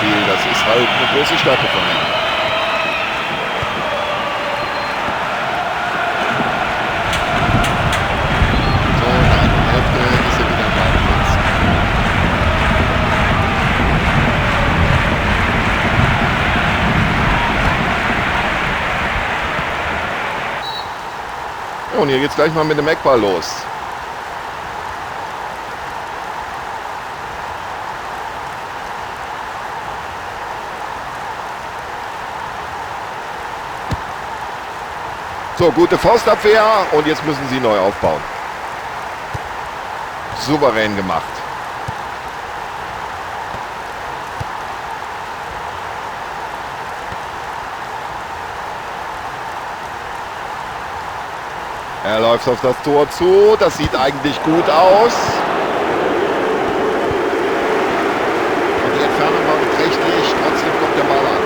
Spiel. Das ist halt eine große Stärke von ihm. So, in der anderen Hälfte ist er wieder im Ballbesitz. Ja, und hier geht's gleich mal mit dem Eckball los. So, gute Faustabwehr und jetzt müssen sie neu aufbauen. Souverän gemacht. Er läuft auf das Tor zu. Das sieht eigentlich gut aus. Und die Entfernung war beträchtlich. Trotzdem kommt der Ball an.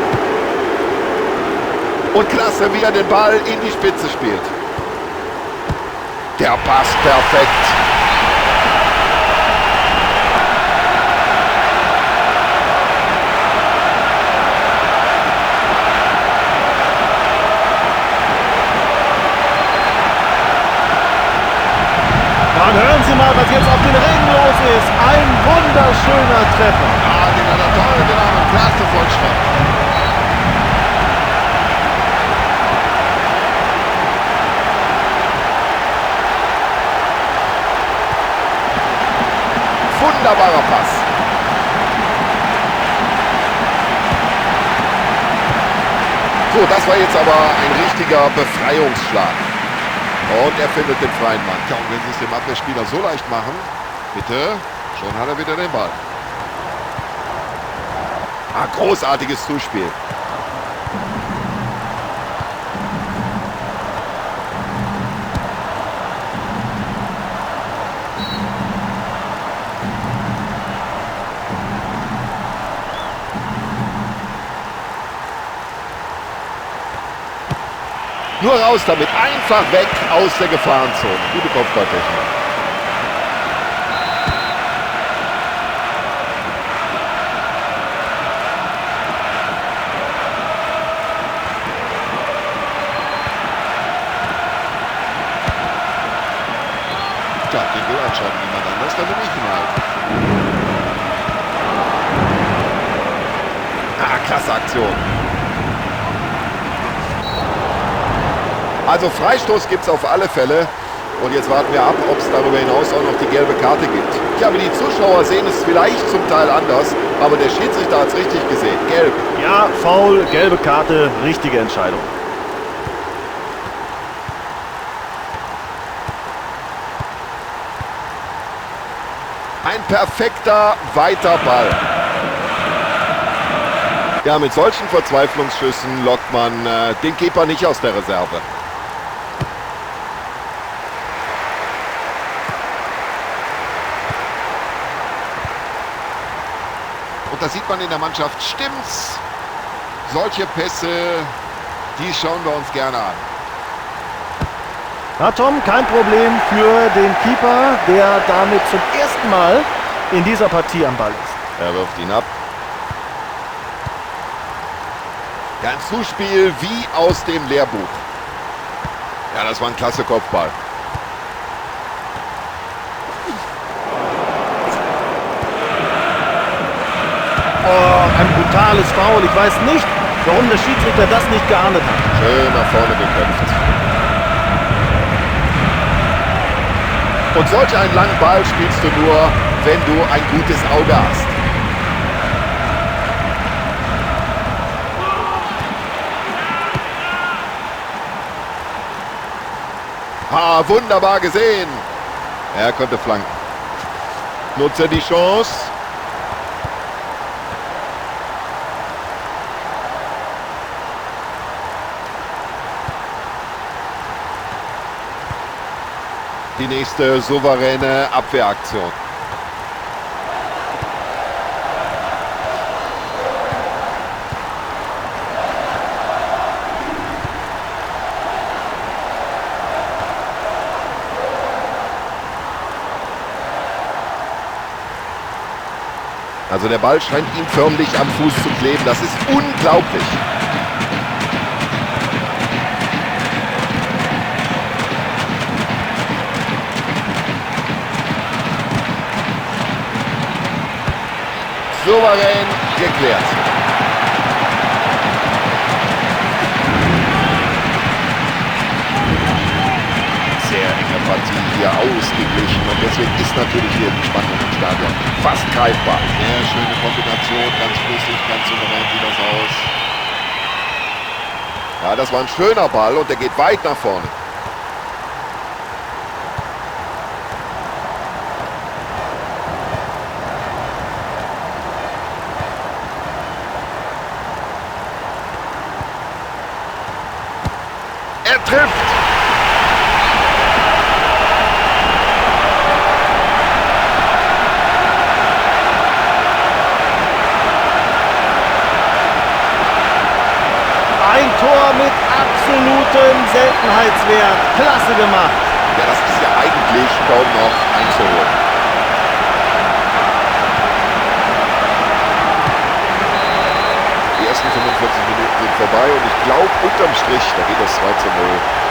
Und klasse, wie er den Ball in die Spitze spielt. Der passt perfekt. Dann hören Sie mal, was jetzt auf den Rängen los ist. Ein wunderschöner Treffer. Ja, den hat er toll genommen. Klasse Vollstreckung. Wunderbarer Pass. So, das war jetzt aber ein richtiger Befreiungsschlag. Und er findet den freien Mann. Tja, und wenn sie es dem Abwehrspieler so leicht machen, bitte, schon hat er wieder den Ball. Ah, großartiges Zuspiel. Nur raus damit, einfach weg aus der Gefahrenzone. Gute Kopfballtechnik. Tja, den will anscheinend niemand anders, dann nehme ich ihn halt. Ah, klasse Aktion. Also Freistoß gibt's auf alle Fälle. Und jetzt warten wir ab, ob's darüber hinaus auch noch die gelbe Karte gibt. Tja, aber die Zuschauer sehen es vielleicht zum Teil anders, aber der Schiedsrichter hat's richtig gesehen. Gelb. Ja, Foul, gelbe Karte, richtige Entscheidung. Ein perfekter, weiter Ball. Ja, mit solchen Verzweiflungsschüssen lockt man den Keeper nicht aus der Reserve. Und da sieht man in der Mannschaft, stimmt's? Solche Pässe, die schauen wir uns gerne an. Na Tom, kein Problem für den Keeper, der damit zum ersten Mal in dieser Partie am Ball ist. Er wirft ihn ab. Ja, ein Zuspiel wie aus dem Lehrbuch. Ja, das war ein klasse Kopfball. Oh, ein brutales Foul. Ich weiß nicht, warum der Schiedsrichter das nicht geahndet hat. Schön nach vorne geköpft. Und solch einen langen Ball spielst du nur, wenn du ein gutes Auge hast. Ah, wunderbar gesehen. Er konnte flanken. Nutzt er die Chance? Die nächste souveräne Abwehraktion. Also der Ball scheint ihm förmlich am Fuß zu kleben. Das ist unglaublich. Souverän geklärt. Sehr enge Partie hier, ausgeglichen. Und deswegen ist natürlich hier die Spannung im Stadion fast greifbar. Sehr schöne Kombination, ganz flüssig, ganz souverän sieht das aus. Ja, das war ein schöner Ball und der geht weit nach vorne. Er trifft! Ein Tor mit absolutem Seltenheitswert. Klasse gemacht. Ja, das ist ja eigentlich kaum noch einzuholen. Die ersten 45 Minuten sind vorbei und ich glaube, unterm Strich, da geht das 2:0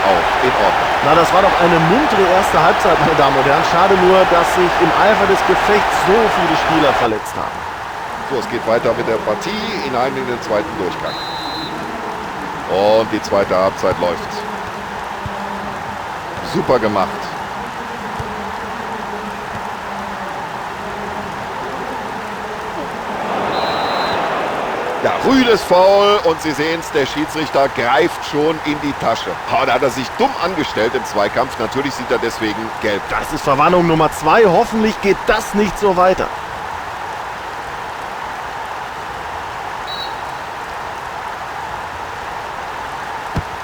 auch in Ordnung. Na, das war doch eine muntere erste Halbzeit, meine Damen und Herren. Schade nur, dass sich im Eifer des Gefechts so viele Spieler verletzt haben. So, es geht weiter mit der Partie hinein in den zweiten Durchgang. Und die zweite Halbzeit läuft. Super gemacht. Ja, rüdes Foul und Sie sehen's, der Schiedsrichter greift schon in die Tasche. Oh, da hat er sich dumm angestellt im Zweikampf. Natürlich sieht er deswegen gelb. Das ist Verwarnung Nummer 2. Hoffentlich geht das nicht so weiter.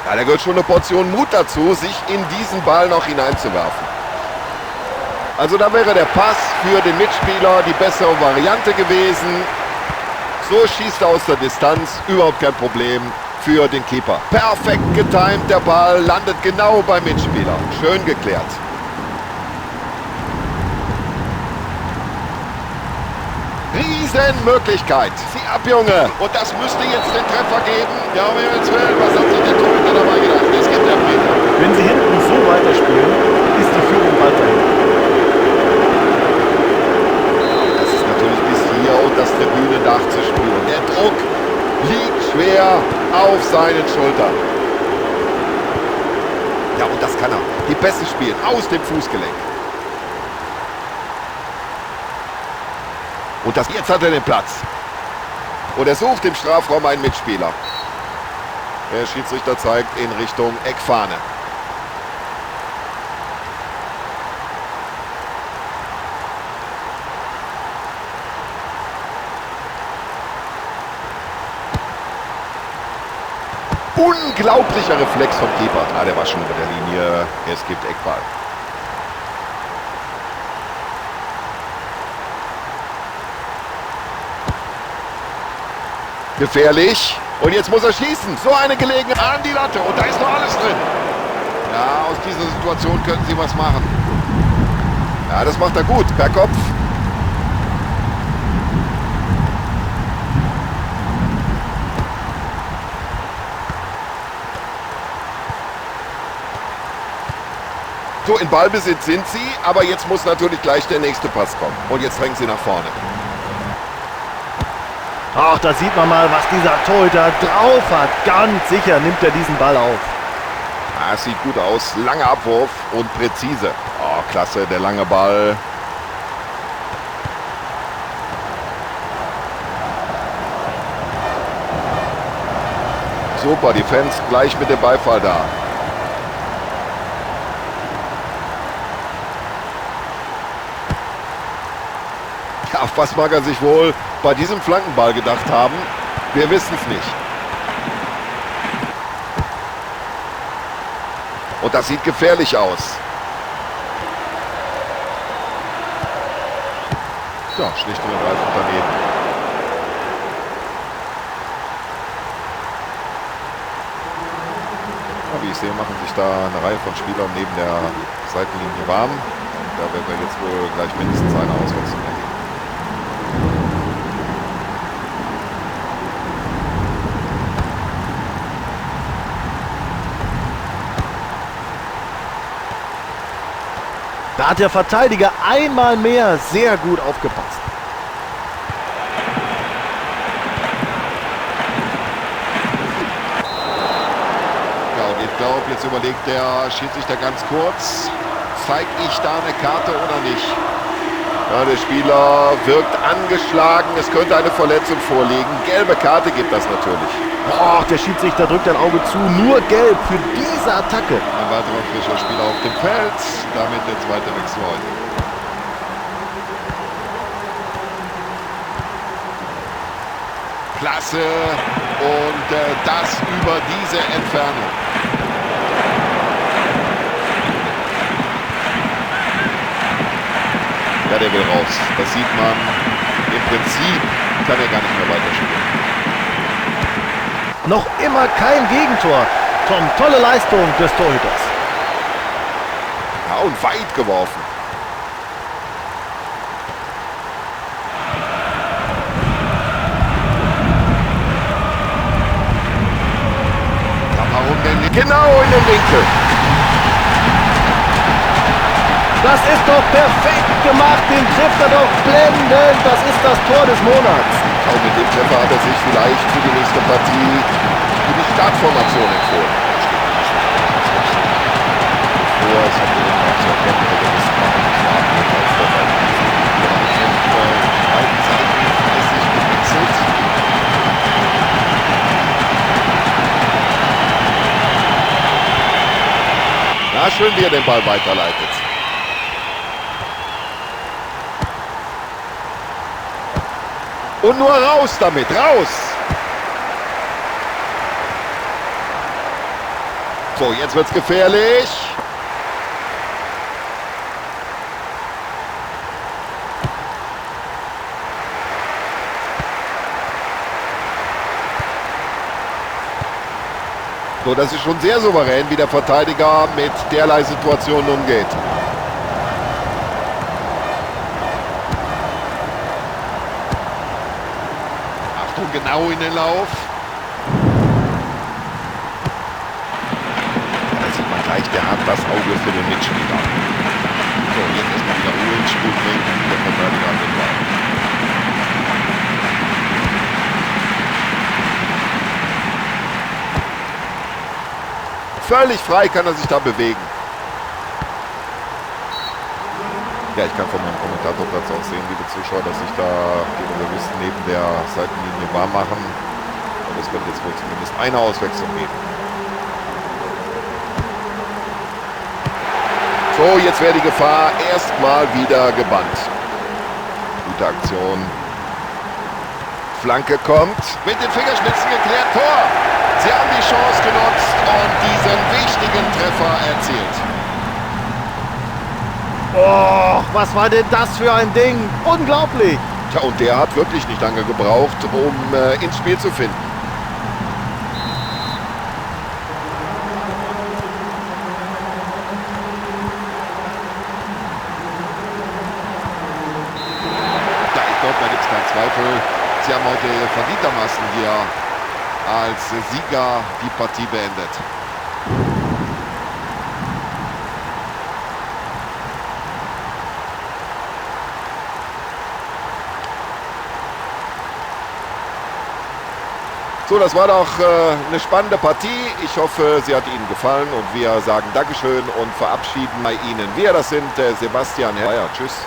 Ja, da gehört schon eine Portion Mut dazu, sich in diesen Ball noch hineinzuwerfen. Also da wäre der Pass für den Mitspieler die bessere Variante gewesen. So schießt er aus der Distanz, überhaupt kein Problem für den Keeper. Perfekt getimt, der Ball landet genau beim Mitspieler. Schön geklärt. Riesenmöglichkeit. Zieh ab, Junge. Und das müsste jetzt den Treffer geben. Ja, um Himmels Willen, was hat sich der Torhüter dabei gedacht? Es gibt Elfmeter. Wenn sie hinten so weiterspielen, ist die Führung bald dahin. Das ist natürlich bis hier und das Tribünendach zu spüren. Der Druck liegt schwer auf seinen Schultern. Ja, und das kann er. Die Pässe spielen aus dem Fußgelenk. Und das, jetzt hat er den Platz. Und er sucht im Strafraum einen Mitspieler. Der Schiedsrichter zeigt in Richtung Eckfahne. Unglaublicher Reflex vom Keeper. Ah, der war schon über der Linie. Es gibt Eckball. Gefährlich. Und jetzt muss er schießen. So eine Gelegenheit an die Latte. Und da ist noch alles drin. Ja, aus dieser Situation könnten sie was machen. Ja, das macht er gut. Per Kopf. So, in Ballbesitz sind sie, aber jetzt muss natürlich gleich der nächste Pass kommen. Und jetzt drängen sie nach vorne. Ach, da sieht man mal, was dieser Torhüter drauf hat. Ganz sicher nimmt er diesen Ball auf. Ah, es sieht gut aus. Langer Abwurf und präzise. Oh, klasse, der lange Ball. Super, die Fans gleich mit dem Beifall da. Ja, was mag er sich wohl bei diesem Flankenball gedacht haben? Wir wissen es nicht. Und das sieht gefährlich aus. Ja, schlicht und ergreifend daneben. Ja, wie ich sehe, machen sich da eine Reihe von Spielern neben der Seitenlinie warm. Da werden wir jetzt wohl gleich mindestens eine Auswechslung erleben. Da hat der Verteidiger einmal mehr sehr gut aufgepasst. Ja, und ich glaube, jetzt überlegt der Schiedsrichter ganz kurz, zeige ich da eine Karte oder nicht? Ja, der Spieler wirkt angeschlagen, es könnte eine Verletzung vorliegen. Gelbe Karte gibt das natürlich. Boah, der Schiedsrichter drückt ein Auge zu, nur gelb für diese Attacke. Ein weiterer frischer Spieler auf dem Feld, damit der zweite Wechsel heute. Klasse und das über diese Entfernung. Ja, der will raus. Das sieht man. Im Prinzip kann er gar nicht mehr weiterspielen. Noch immer kein Gegentor. Tom, tolle Leistung des Torhüters. Ja, und weit geworfen. Ja, warum denn nicht? Genau in den Winkel. Das ist doch perfekt gemacht, den trifft er doch blendend. Das ist das Tor des Monats. Auch mit dem Treffer hat er sich vielleicht für die nächste Partie für die Startformation empfohlen. Bevor es hat auch zu erkennen, der gewissen beiden Seiten fleißig gewechselt. Na, schön, wie er den Ball weiterleitet. Und nur raus damit, raus! So, jetzt wird's gefährlich. So, das ist schon sehr souverän, wie der Verteidiger mit derlei Situationen umgeht. Achtung, genau in den Lauf. Da sieht man gleich, der hat das Auge für den Mitspieler. So, jetzt erstmal wieder Ruhe ins Spiel bringen. Der Verteidiger hat den Ball. Völlig frei kann er sich da bewegen. Ja, ich kann von meinem Kommentatorplatz auch sehen, liebe Zuschauer, dass sich da die Reservisten neben der Seitenlinie warm machen. Und es wird jetzt wohl zumindest eine Auswechslung geben. So, jetzt wäre die Gefahr erstmal wieder gebannt. Gute Aktion. Flanke kommt. Mit den Fingerspitzen geklärt. Tor! Sie haben die Chance genutzt und diesen wichtigen Treffer erzielt. Oh, was war denn das für ein Ding? Unglaublich! Tja, und der hat wirklich nicht lange gebraucht, um ins Spiel zu finden. Ja, ich glaube, da gibt es keinen Zweifel. Sie haben heute verdientermaßen hier als Sieger die Partie beendet. So, das war doch eine spannende Partie. Ich hoffe, sie hat Ihnen gefallen und wir sagen Dankeschön und verabschieden bei Ihnen. Wir, das sind Sebastian Herr. Tschüss.